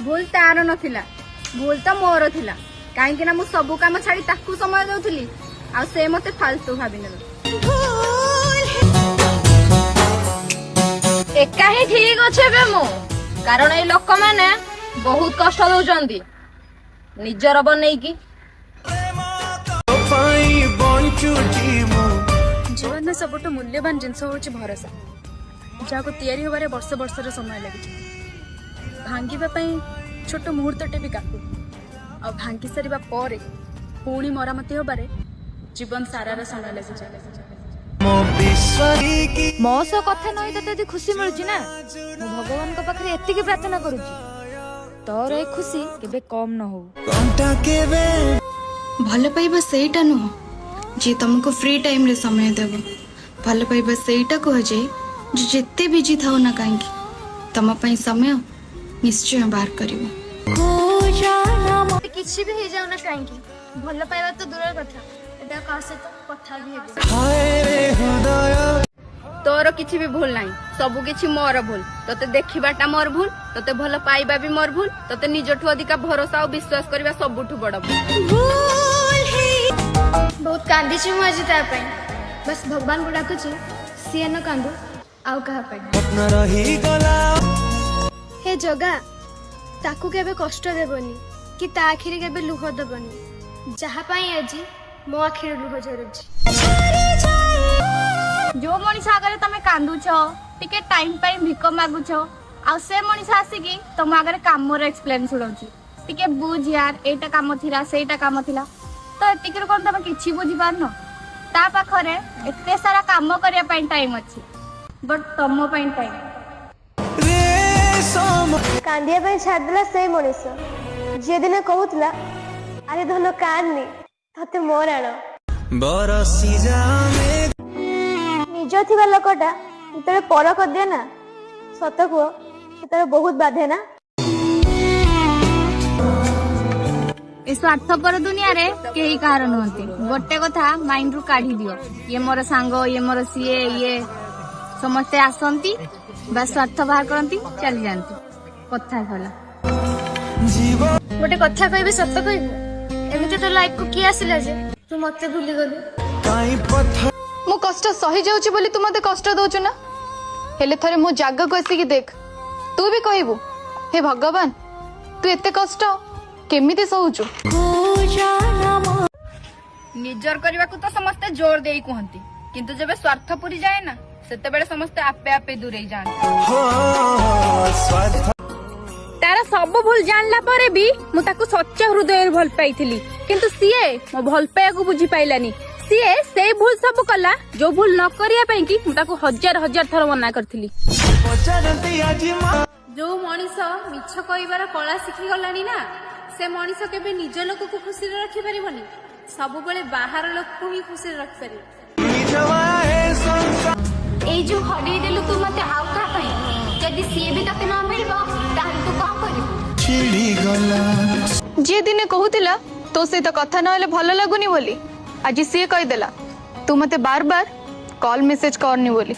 ଭୁଲ ତାର ନଥିଲା, ଭୁଲ ତ ମୋର ଥିଲା। କାହିଁକି ନା ମୁଁ ସବୁ କାମ ଛାଡି ତାକୁ ସମୟ ଦଉଥିଲି ଆଉ ସେ ମତେ ଫାଲତୁ ଭାବିନେଲା। ଏକା ହିଁ ଠିକ ଅଛି ଏବେ ମୁଁ, କାରଣ ଏଇ ଲୋକମାନେ ବହୁତ କଷ୍ଟ ଦଉଛନ୍ତି ନିଜର ବନେଇକି। ପାଇଁ ବଞ୍ଚୁଛି ମୁଁ। ଜୀବନର ସବୁଠୁ ମୂଲ୍ୟବାନ ଜିନିଷ ହେଉଛି ଭରସା, ଯାହାକୁ ତିଆରି ହେବାରେ ବର୍ଷ ବର୍ଷର ସମୟ ଲାଗିଛି। ଭାଙ୍ଗିବା ପାଇଁ ଛୋଟ ମୁହୂର୍ତ୍ତଟେ ବି କାଫି, ଆଉ ଭାଙ୍ଗି ସାରିବା ପରେ ପୁଣି ମରାମତି ହେବାରେ ଜୀବନ ସାରାର ସମୟ ଲାଗିଯାଏ। ମୋ ବିଶ୍ୱାସ। ମୋ ସହ କଥା ନ ହେଇ ତତେ ଯଦି ଖୁସି ମିଳୁଛି ନା, ମୁଁ ଭଗବାନଙ୍କ ପାଖରେ ଏତିକି ପ୍ରାର୍ଥନା କରୁଛି, ତୋର ଏ ଖୁସି କେବେ କମ ନ ହଉ। କଣ୍ଟା କେବେ ଭଲ ପାଇବା ସେଇଟା ନୁହଁ ଯିଏ ତମକୁ ଫ୍ରି ଟାଇମରେ ସମୟ ଦେବ। ଭଲ ପାଇବା ସେଇଟା କୁହାଯାଏ ଯେ ଯେତେ ବିଜି ଥାଉ ନା କାହିଁକି, ତମ ପାଇଁ ସମୟ ନିଶ୍ଚୟ ବାହାର କରିବ। କିଛି ବି ହେଇଯାଉ ନା କାହିଁକି, ଭଲ ପାଇବା ତ ଦୂରର କଥା, ଏବେ ଆଉ କାହା ସହିତ କଥା ବି ହେବି ହାୟ ରେ ହୃଦୟ। ତୋର କିଛି ବି ଭୁଲ ନାହିଁ, ସବୁ କିଛି ମୋର ଭୁଲ। ତତେ ଦେଖିବାଟା ମୋର ଭୁଲ, ତତେ ଭଲ ପାଇବା ବି ମୋର ଭୁଲ, ତତେ ନିଜଠୁ ଅଧିକା ଭରସା ଆଉ ବିଶ୍ୱାସ କରିବା ସବୁଠୁ ବଡ ଭୁଲ। ବହୁତ କାନ୍ଦିଛି ମୁଁ ଆଜି ତା ପାଇଁ। ବାସ୍ ଭଗବାନଙ୍କୁ ଡାକୁଛି, ସିଏ ନ କାନ୍ଦୁ ଆଉ କାହା ପାଇଁ। ସ୍ୱପ୍ନ ରହିଗଲା। ହେ ଜଗା, ତାକୁ କେବେ କଷ୍ଟ ଦେବନି କି ତା ଆଖିରେ କେବେ ଲୁହ ଦେବନି, ଯାହା ପାଇଁ ଆଜି ମୋ ଆଖିରେ ଲୁହ ଝରୁଛି। ଯୋଉ ମଣିଷ ଆଗରେ ତମେ କାନ୍ଦୁଛ, ଟିକେ ଟାଇମ ପାଇଁ ଭିକ ମାଗୁଛ, ଆଉ ସେ ମଣିଷ ଆସିକି ତମ ଆଗରେ କାମର ଏକ୍ସପ୍ଲେନ ଶୁଣାଉଛି, "ଟିକେ ବୁଝ ୟାର, ଏଇଟା କାମ ଥିଲା, ସେଇଟା କାମ ଥିଲା।" ତ ଏତିକିରୁ କଣ ତମେ କିଛି ବୁଝିପାରୁନ? ତା ପାଖରେ ଏତେ ସାରା କାମ କରିବା ପାଇଁ ଟାଇମ ଅଛି, ବଟ୍ ତମ ପାଇଁ ଟାଇମ ରେ ସମ କାନ୍ଦିବା ପାଇଁ ଛାଡ଼ିଦେଲା ସେଇ ମଣିଷ, ଯିଏ ଦିନେ କହୁଥିଲା, "ଆରେ ଧନ, କାନ୍ଦନି, ତତେ ମୋର ଆଣ।" ବରସି ଯାମେ। ନିଜ ଥିବା ଲୋକଟା ଯେତେବେଳେ ପର କରିଦିଏ ନା, ସତ କୁହ, ସେତେବେଳେ ବହୁତ ବାଧେ ନା? ଏ ସ୍ୱାର୍ଥପର ଦୁନିଆରେ କେହି କାହାର ନୁହନ୍ତି। ଗୋଟେ କଥା ମାଇଣ୍ଡ ରୁ କାଢି ଦିଅ, ଇଏ ମୋର ସାଙ୍ଗ, ଇଏ ମୋର ସିଏ, ଇଏ ସମସ୍ତେ ଆସନ୍ତି ବା ସ୍ୱାର୍ଥ ବାହାର କରନ୍ତି, ଚାଲିଯାଆନ୍ତି। କଥା ହେଲା। ଜୀବ ଗୋଟେ କଥା କହିବି, ସତ କହିବୁ? ଏମିତି ତୋ ଲାଇଫ କୁ କିଏ ଆସିଲା ଯେ ତୁ ମତେ ଭୁଲିଗଲୁ? କାଇଁ ପଥ ମୁଁ କଷ୍ଟ ସହି ଯାଉଛି ବୋଲି ତୁ ମତେ କଷ୍ଟ ଦଉଛୁ ନା? ହେଲେ ଥରେ ମୋ ଜାଗାକୁ ଆସିକି ଦେଖ, ତୁ ବି କହିବୁ, "ହେ ଭଗବାନ, ତୁ ଏତେ କଷ୍ଟ କେମିତି ସହୁଛୁ?" ନିଜର କରିବାକୁ ତ ସମସ୍ତେ ଜୋର ଦେଇ କୁହନ୍ତି, କିନ୍ତୁ ଯେବେ ସ୍ୱାର୍ଥ ପୁରି ଯାଏ ନା, ସେତେବେଳେ ସମସ୍ତେ ଆପେ ଆପେ ଦୂରେଇ ଯାଆନ୍ତି। ହୋ ସ୍ୱାର୍ଥ। ତାର ସବୁ ଭୁଲ ଜାଣିଲା ପରେ ବି ମୁଁ ତାକୁ ସଚ୍ଚା ହୃଦୟରୁ ଭଲ ପାଇଥିଲି, କିନ୍ତୁ ସିଏ ମୋ ଭଲ ପାଇବାକୁ ବୁଝି ପାଇଲାନି। ସିଏ ସେଇ ଭୁଲ ସବୁ କଲା, ଯୋଉ ଭୁଲ ନ କରିବା ପାଇଁ କି ମୁଁ ତାକୁ ହଜାର ହଜାର ଥର ମନା କରିଥିଲି। ପଚାରନ୍ତି ଆଜି ମା। ଯୋଉ ମଣିଷ ମିଛ କହିବାର କଳା ଶିଖିଗଲାଣି ନା, ସେ ମଣିଷ କେବେ ନିଜ ଲୋକକୁ ଖୁସିରେ ରଖିପାରିବନି, ସବୁବେଳେ ବାହାର ଲୋକକୁ ହିଁ ଖୁସିରେ ରଖିପାରିବ। ନିଜ ମାଏ ସଂସାର। ଏଇ ଯୋଉ ହରେଇ ଦେଲୁ ତୁ ମତେ ଆଉ କାହା ପାଇଁ, ଯଦି ସିଏ ବି ତତେ ନ ମିଳିବ, ତାହେଲେ ତୁ କଣ କରିବୁ? ଛିଡ଼ିଗଲା। ଯିଏ ଦିନେ କହୁଥିଲା ତୋ ସହିତ କଥା ନହେଲେ ଭଲ ଲାଗୁନି ବୋଲି, ଆଜି ସିଏ କହିଦେଲା ତୁ ମତେ ବାର ବାର କଲ୍ ମେସେଜ କରନି ବୋଲି।